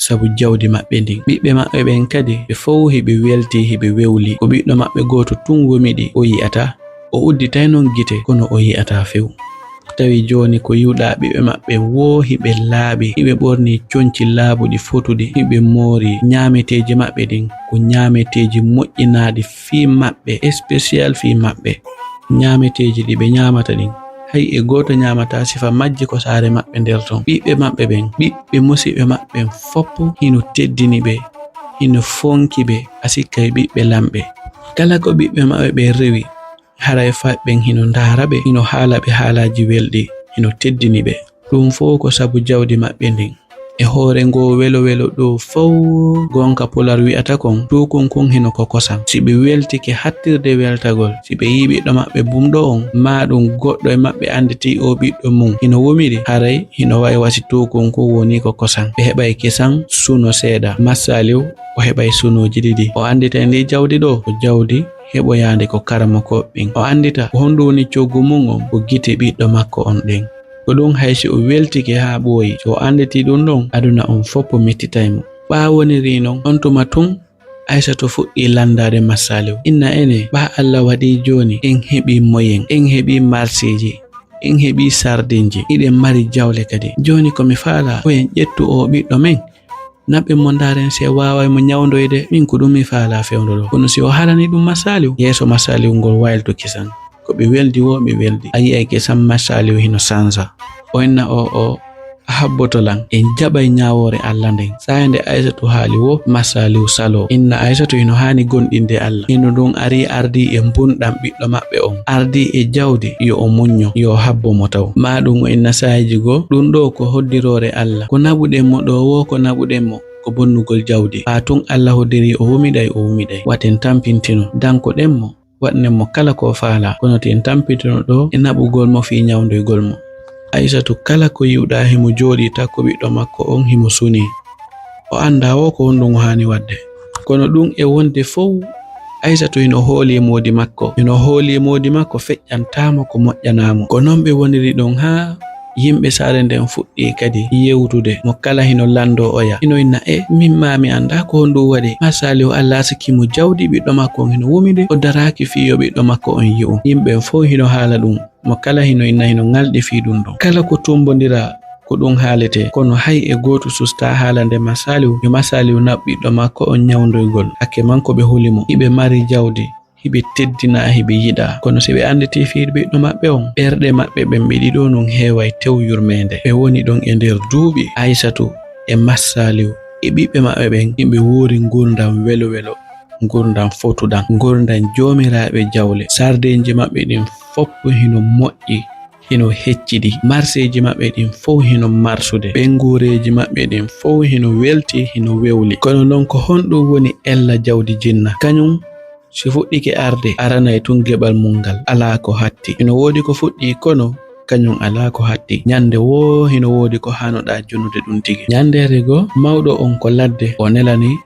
Sabu jawdi maɓɓe ndin. Ɓiɓɓe maɓɓe ɓen kadi, ɓe fow hiɓe welti, hiɓe wewli. Ko ɓiɗɗo maɓɓe gooto tun womiɗi, o yi'ataa. O udditay non gite, kono o yi'ataa few. Tawi jooni ko yiwɗa ɓiɓɓe maɓɓe woo hiɓe laaɓi, hiɓe ɓorni conci laaɓuɗi fotuɗi, hiɓe moori ñaameteeji maɓɓe ɗin, ko ñaameteeji moƴƴinaaɗi fii maɓɓe, spécial fii maɓɓe. Ñaameteeji ɗi ɓe ñaamata ɗin, hay e gooto ñaamataa sifa majji ko saare maɓɓe nder ton. Ɓiɓɓe maɓɓe ɓen, ɓiɓɓe musiɓɓe maɓɓe ɓen foppu hino teddini ɓe, hino fonki ɓe, a sikkay ɓiɓɓe lamɓe. Kala ko ɓiɓɓe maɓɓe ɓen rewi, haray faa ɓen hino ndaara ɓe, hino haala ɓe haalaaji welɗi, hino teddini ɓe. Ɗum fow ko sabu jawdi maɓɓe ndin. E hoore ngoo welo welo ɗoo fow, gonka Pular wi'ata kon, tuukun kun hino ko kosam. Si ɓe weltike hattirde weltagol, si ɓe yi'i ɓiɗɗo maɓɓe bumɗo on, maa ɗum goɗɗo e maɓɓe anditii oo ɓiɗɗo mun hino wumiri, haray hino wa'i wa si tuukun kun wonii ko kosam. Ɓe heɓay kisan suno seeɗa. Massaaliw, o heɓay sunooji ɗiɗi. O anditay ndii jawdi ɗoo ko jawdi heɓoyaande ko karamokooɓe ɓen. O andita ko honɗum woni coggu mun on, ko gite ɓiɗɗo makko on ɗen. Ko ɗum hay si o weltike haa ɓooyi, si o anditii ɗum ɗon, aduna on fow mettitay mo. Ɓaa wonirii non, on tuma tun, Aysatu fuɗɗii lanndaade Massaaliw. Inna ene, ɓaa Alla waɗii jooni, en heɓii moyen, en heɓii marseeji, en heɓii sardinji, hiɗen mari jawle kadi. Jooni ko mi faalaa, ko en ƴettu oo ɓiɗɗo men, naɓɓen mo ndaaren si en waaway mo ñawndoyde. Min ko ɗum mi faalaa fewndo ɗoo. Kono si o haalanii ɗum Massaaliw, yeeso Massaaliw ngol waylito kisan. Ko ɓe weldi woo ɓe weldi. A yi'ay kisan Massaaliw hino sansa. O inna oo, o habboto lan. En jaɓay ñaawoore Alla nden. Saaya nde Aysatu haali woo, Massaaliw saloo. Inna Aysatu hino haani gomɗinde Alla. Hino ɗum arii ardii e mbunɗan ɓiɗɗo maɓɓe on. Ardii e jawdi, yo o muñño, yo o habbo mo taw. Maa ɗum o inna saayiji goo, ɗum ɗoo ko hoddiroore Alla. Ko naɓuɗen mo ɗoo woo, ko naɓuɗen mo ko bonnugol jawdi. Ɓaa tun Alla hoddirii o wumiɗay, o wumiɗay. Waten tampintino, dankoɗen mo, waɗnen mo kala ko o faalaa. Kono to en tampintino ɗoo e naɓugol mo fii ñawndoygol mo. Aysatu kala ko yi'uɗaa himo jooɗii takko ɓiɗɗo makko on himo sunii. O anndaa woo ko honɗum o haani waɗde. Kono ɗum e wonde fow, Aysatu hino hoolii moodi makko. Hino hoolii moodi makko feƴƴantaa mo ko moƴƴanaa mo. Ko non ɓe woniri ɗon haa yimɓe saare nden fuɗɗii kadi yewtude. Mo kala hino lanndoo oya. Hino inna, "E, min maa mi anndaa ko honɗum waɗi. Massaaliw Alla arsiki mo jawdi, ɓiɗɗo makko on hino wumiri. O daraaki fii yo ɓiɗɗo makko on yi'u." Yimɓe fow hino haala ɗum. Mo kala hino inna hino ŋalɗi fii ɗum ɗon. Kala ko tumbondiraa ko ɗum haaletee. Kono hay e gooto sustaa haalande Massaaliw yo Massaaliw naɓu ɓiɗɗo makko on ñawndoygol. Hakke man ko ɓe huli mo. Hiɓe mari jawdi, hiɓe teddinaa, hiɓe yiɗaa. Kono si ɓe annditii fii ɓiɗɗo maɓɓe on, ɓerɗe maɓɓe ɓen ɓe ɗiɗo non heeway tew yurmeende. Ɓe woni ɗon e nder duuɓi. Aysatu e Massaaliw e ɓiɓɓe maɓɓe ɓen, hiɓe wuuri ngurndan welo welo, ngurndan fotuɗan, ngurndan joomiraaɓe jawle. Sardeenji maɓɓe ɗin fow hino moƴƴi, hino hecciɗi. Marseeji maɓɓe ɗin fow hino marsude. Ɓennguureeji maɓɓe ɗin fow hino welti, hino wewli. Kono non ko honɗum woni ella jawdi jinna? Kañum si fuɗɗike arde, aranay tun geɓal mun ngal. Alaa ko hatti. Hino woodi ko fuɗɗii, kono kañum alaa ko hatti. Ñande woo hino woodi ko haanoɗaa jonude ɗum tigi. Ñandeere goo, mawɗo on ko ladde, o nelani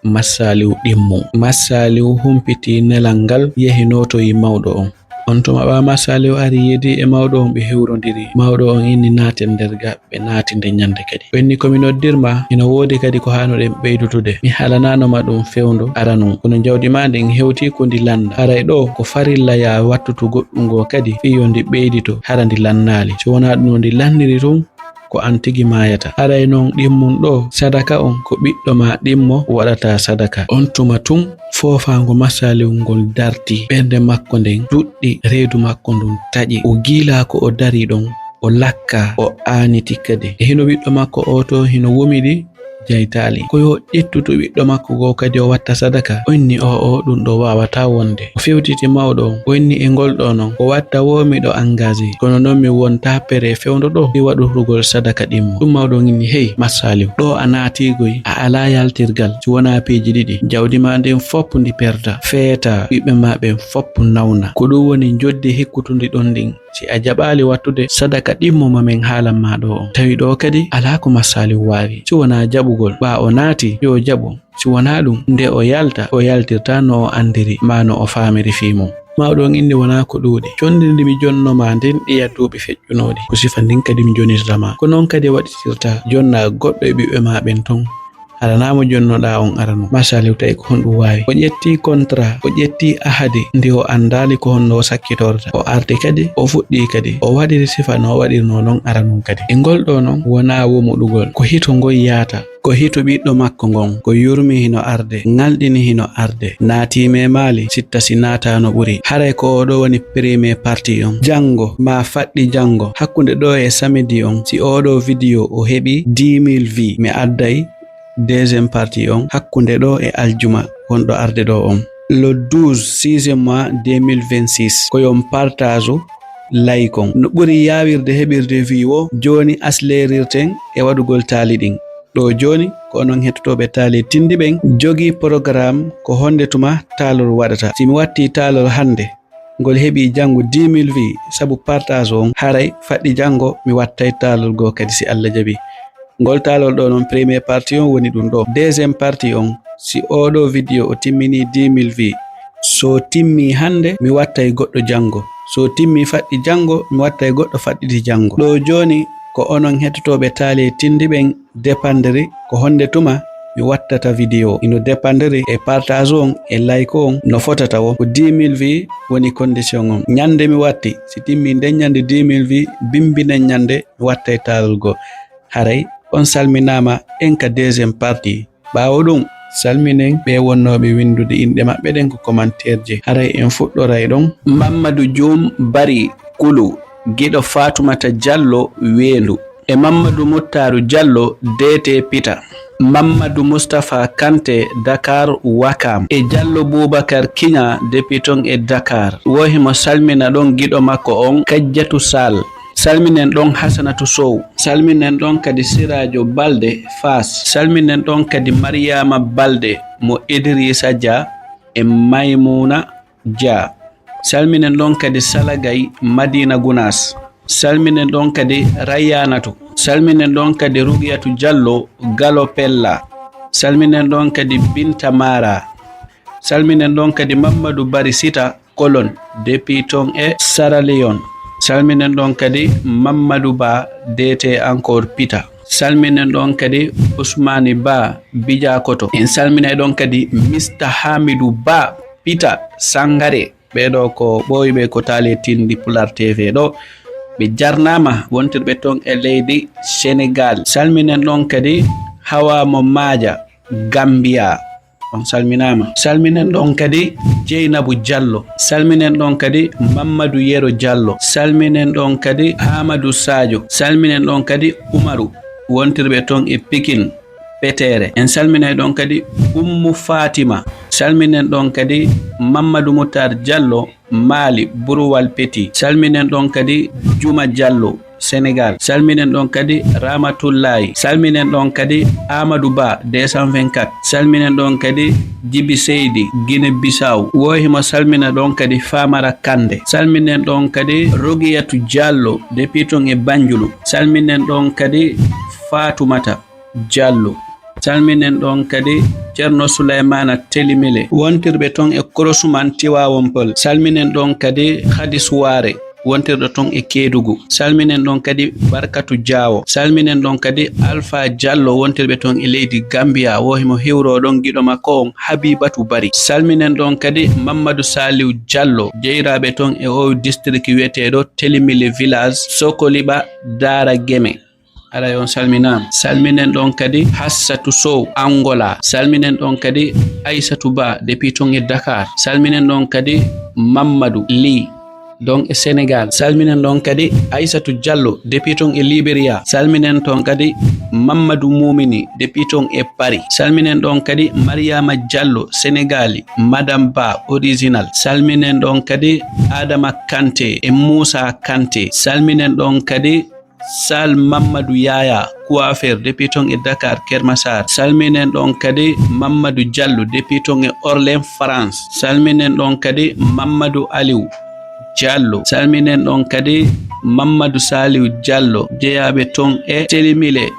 Massaaliw ɗimmun. Massaaliw humpitii nelal ngal, yehi nootoyi mawɗo on. On tuma ɓaa Massaaliw ari yeddii e mawɗo on, ɓe hewrondiri. Mawɗo on inni, "Naaten nder ga." Ɓe naati nden ñande kadi. O inni, "Ko mi noddir maa, hino woodi kadi ko haanoɗen ɓeydutude. Mi haalanaano ma ɗum fewndo aranun. Kono jawdi maa ndin hewtii ko ndi lannda. Haray ɗoo ko farilla yaa wattutu goɗɗum goo kadi fii yo ndi ɓeydito, hara ndi lannaali. Si wonaa ɗum no ndi lanniri tun, ko an tigi maayata. Haray non ɗimmun ɗoo sadaka on, ko ɓiɗɗo maa ɗimmo waɗata sadaka. On tuma tun, foofaango Masaliw ngol dartii. Ɓernde makko nden duɗɗi, reedu makko ndun taƴi. O giilaa ko o darii ɗon, o lakkaa, o aaniti kadi. E hino ɓiɗɗo makko oo too hino wumidi, jaytaali. Ko yo ƴettutu ɓiɗɗo makko goo kadi o watta sadaka. O inni, "O'o, ɗun ɗoo waawataa wonde." O fewtiti mawɗo on, o inni, "E ngol ɗoo non, ko watta woo miɗo engagé. Kono non mi wontaa pere fewndo ɗoo e waɗurugol sadaka ɗimmo." Ɗun mawɗo on inni, "Hey, Masaliw, ɗoo a naatii goy, a alaa yaltirgal, si wonaa piiji ɗiɗi. Jawdi maa ndin fow ndi perda, feeta, ɓiɓɓe maa ɓen fow nawna. Ko ɗun woni njoddi hikkutundi ɗon ndin. Si a jaɓaali wattude sadaka ɗimmo mo men haalan maa ɗoo on. Tawi ɗoo kadi alaa ko Masaliw waawi, si wonaa jaɓugol. Ɓaa o naati, yo jaɓu. Si wonaa ɗun, nde o yalta, o yaltirtaa no o andiri, maa no o faamiri fii mun." Mawɗo on inni, "Wonaa ko ɗuuɗi. Conndi ndi mi jonno maa ndin, ɗi a duuɓi feƴƴunooɗi. Ko sifa ndin kadi mi jonirta maa. Ko non kadi waɗitirtaa. Jonnaa goɗɗo e ɓiɓɓe maa ɓen ton. Alanaa mo jonnoɗaa on aranun." Masaliw tawi ko honɗun waawi. O ƴetti kontra, o ƴetti ahadi ndi o andaali ko honno o sakkitorta. O arti kadi, o fuɗɗii kadi. O waɗiri sifa no o waɗirnoo non aranun kadi. E ngol ɗoo non, wonaa wumuɗugol. Ko hito ngoy yaata. Ko hito ɓiɗɗo makko ngon. Ko yurmi hino arde, ŋalɗini hino arde. Naatii meemaali, sitta si naataano ɓuri. Haray ko oo ɗoo woni premier parti on. Janngo, maa faɗɗi janngo, hakkunde ɗoo e samedi on, si oo ɗoo video o heɓi dix mille vues, mi adday deuxième partie on hakkunde ɗoo e aljuma wonɗo arde ɗoo on. Le douze, sixième mois deux mille vingt-six, ko yo on partage, like on. No ɓuri yaawirde heɓirde vues woo, jooni asleerirten e waɗugol taali ɗin. Ɗoo jooni, ko onon hettotooɓe taali tinndi ɓen, jogii programme ko honde tuma taalol waɗata. Si mi wattii taalol hannde, ngol heɓii janngo dix mille vues sabu partage on, haray faɗɗi janngo mi wattay taalol goo kadi si Alla jaɓii. Ngol taalol ɗoo non, premier partie on woni ɗun ɗoo. Deuxième partie on, si oo ɗoo video o timminii dix mille vues, si o timmii hannde, mi wattay goɗɗo janngo. Si o timmii faɗɗi janngo, mi wattay goɗɗo faɗɗiti janngo. Ɗoo jooni ko onon hettotooɓe taali tinndi ɓen dépendre ko honde tuma mi wattata video. Hino dépendre e partage on e like on no fotata woo. Ko dix mille vues woni condition on. Ɲande mi watti, si timmii nden ɲande dix mille vues, bimbi nden ɲande mi wattay taalol goo. Haray on salminaama, en ka deuxième partie. Ɓaawo ɗun, salminen ɓee wonnooɓe winndude inɗe maɓɓe ɗen ko commentaire ji. Haray en fuɗɗoray ɗon. Mammadu Juum Bari Kulu, giɗo Faatumata Jallo Weendu. E Mammadu Muttaaru Jallo, D T Pita. Mammadu Mustapha Kante, Dakar Wakaam. E Jallo Bubakar Kiña, député on e Dakar. Woo himo salmina ɗon giɗo makko on, Kajjatu Sal. Salminen ɗon Hasanatu Sow. Salminen ɗon kadi Siraajo Balde, Faas. Salminen ɗon kadi Mariyaama Balde mo Idiriisa Dia e Maymuuna Dia. Salminen ɗon kadi Salagay, Madiina Gunaas. Salminen ɗon kadi Rayyaanatu. Salminen ɗon kadi Rugiyatu Jallo, Galo Pella. Salminen ɗon kadi Binta Maara. Salminen ɗon kadi Mammadu Bari Sita, Kolon, député on e Sierra Leone. Salminen ɗon kadi Mammadu Ba, D T encore Pita. Salminen ɗon kadi Usmaani Ba, Bijakoto. En salminay ɗon kadi Mister Hamidu Ba, Pita Sangare. Ɓee ɗoo ko ɓooyɓe ko taali tinndi Pulaar T V ɗoo. Ɓe jarnaama, wontirɓe ton e leydi Senegaal. Salminen ɗon kadi Hawa mo Maaja, Gambia. On salminaama. Salminen ɗon kadi Jeynabu Jallo. Salminen ɗon kadi Mammadu Yero Jallo. Salminen ɗon kadi Aamadu Saajo. Salminen ɗon kadi Umaru, wontirɓe ton e Pikin Peteere. En salminay ɗon kadi Ummu Faatima. Salminen ɗon kadi Mammadu Mutar Jallo, Maali, Burwal Peti. Salminen ɗon kadi Juma Jallo, Senegaal. Salminen ɗon kadi Ramatullahi. Salminen ɗon kadi Amadou Ba, deux cent vingt-quatre. Salminen ɗon kadi Jibi Seydi, Guinée Bissau. Woo himo salmina ɗon kadi Famara Kande. Salminen ɗon kadi Rogiyatu Jallo, député on e Banjulu. Salminen ɗon kadi Fatumata Jallo. Salminen ɗon kadi Ceerno Sulaymana Telimile, wontirɓe ton e Korosuman Tiwawon Pël. Salminen ɗon kadi Hadi Suwaare, wontirɗo ton e Keedugu. Salminen ɗon kadi Barkatu Jaawo. Salminen ɗon kadi Alfa Jallo, wontirɓe ton e leydi Gambiya. Woo himo hiwroo ɗon giɗo makko on, Habibatu Bari. Salminen ɗon kadi Mammadu Saliw Jallo, jeyiraaɓe ton e oo district wi'eteeɗo Telimile Village, Sokoliba, Daara Geme. Aray on salminaama. Salminen ɗon kadi Hassatu Sow, Angola. Salminen ɗon kadi Aysatu Ba, depuis ton e Dakar. Salminen ɗon kadi Mammadu Li, ɗon e Senegal. Salminen ɗon kadi Aysatu Diallo, depuis ton e Liberia. Salminen ton kadi Mammadu Mumini, depuis ton e Paris. Salminen ɗon kadi Mariama Diallo, Senegali, Madame Ba, original. Salminen ɗon kadi Adama Kante e Moussa Kante. Salminen ɗon kadi Sal Mammadu Yaya, coiffeur, depuis ton e Dakar, Kermassar. Salminen ɗon kadi Mammadu Diallo, depuis ton e Orléans, France. Salminen ɗon kadi Mammadu Aliou Diallo. Salminen ɗon kadi Mammadu Saliou Diallo, jeyaaɓe ton e Selimile.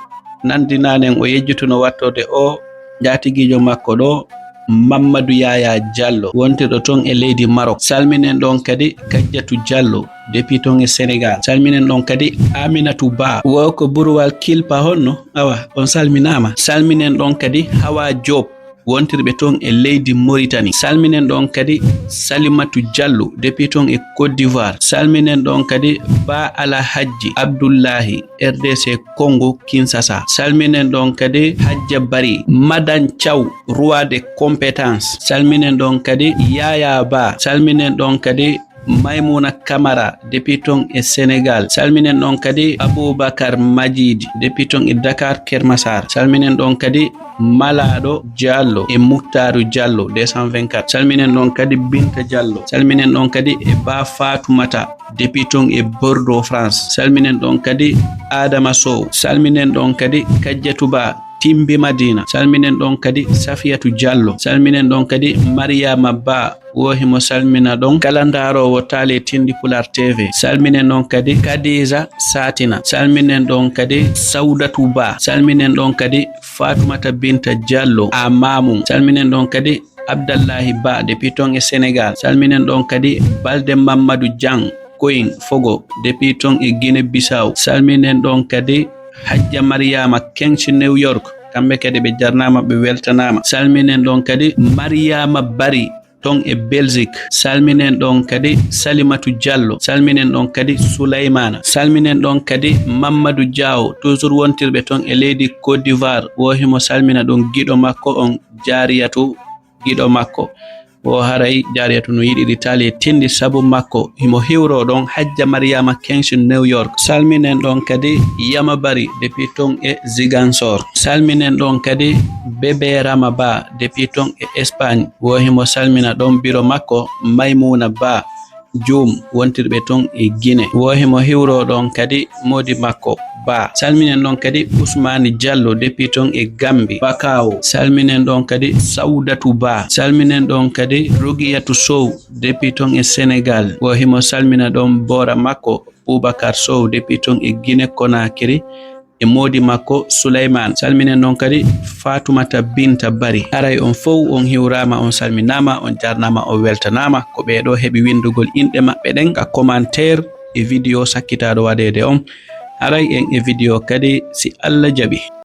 Nandinanen o yejjutuno wattorde o njaatigiijo makko ɗo, Mammadu Yaya Diallo, wontirɗo ton e leydi Maroc. Salminen ɗon kadi Kajjatu Diallo, depuis ton e Senegal. Salminen ɗon kadi Aminatu Ba, wo ko Burwal Kilpa honno? Awa, on salminaama. Salminen ɗon kadi Hawa Diop, wontirɓe ton e leydi Mauritanie. Salminen ɗon kadi Salimatu Diallo, depuis ton e Côte d'Ivoire. Salminen ɗon kadi Ba Alhajji Abdullahi, R D C Congo, Kinshasa. Salminen ɗon kadi Hajja Bari, Madan Thiaw, roi des compétences. Salminen ɗon kadi Yaya Ba. Salminen ɗon kadi Maimouna Camara, depuis ton e Senegal. Salminen ɗon kadi Aboubacar Majidi, depuis ton e Dakar, Kermassar. Salminen ɗon kadi Malaɗo Diallo e Muktaaru Diallo, deux cent vingt-quatre. Salminen ɗon kadi Binta Diallo. Salminen ɗon kadi e Ba Fatoumata, depuis ton e Bordeaux, France. Salminen ɗon kadi Adama Sow. Salminen ɗon kadi Kajjatu Ba, Timbi Madina. Salminen ɗon kadi Safiyatu Diallo. Salminen ɗon kadi Mariama Ba, wo himo salmina ɗon kala ndaaroowo taale Tindi Pulaar T V. Salminen ɗon kadi Kadiza Satina. Salminen ɗon kadi Saudatu Ba. Salminen ɗon kadi Fatoumata Binta Diallo, a Mamum. Salminen ɗon kadi Abdallahi Ba, depuis ton e Senegal. Salminen ɗon kadi Balde Mammadu Diang, Koyin Fogo, depuis ton e Guinée Bissau. Salminen ɗon kadi Hajja Mariama Kengsi New York. Kamɓe kadi ɓe jarnaama, ɓe weltanaama. Salminen ɗon kadi Mariama Bari, ton e Belgique. Salminen ɗon kadi Salimatu Diallo. Salminen ɗon kadi Souleymana. Salminen ɗon kadi Mamadou Diaw, toujours wontirɓe ton e leydi Côte d'Ivoire. Wo himo salmina ɗon giɗo makko on, Jariyatu, giɗo makko. Wo haray Jariyatu no yiɗiri taali e tindi sabu makko. Himo hiwro ɗon Hajja Mariama Kengsi New York. Salminen ɗon kadi Yama Bari depuis ton e Ziguinchor. Salminen ɗon kadi Bébé Rama Ba depuis ton e Espagne. Wo himo salmina ɗon biro makko Maymuna Ba Juum, wontirɓe ton e Guinée. Wo himo hiwro ɗon kadi moodi makko Ba. Salminen ɗon kadi Ousmane Diallo depuis ton e Gambie, Bakaawo. Salminen ɗon kadi Saudatu Ba. Salminen ɗon kadi Rogiyatu Sow depuis ton e Sénégal. Wo himo salmina ɗon boora makko Boubacar Sow depuis ton e Guinée Conakry e moodi makko Souleymane. Salminen ɗon kadi Fatoumata Binta Bari. Haray on fow on hiwraama, on salminaama, on jarnaama, on weltanaama. Ko ɓee ɗo heɓi winndugol inɗe maɓɓe ɗen ka commentaire e vidéo sakkitaaɗo waɗeede on. Haray en e vidéo kadi, si Allah jaɓi.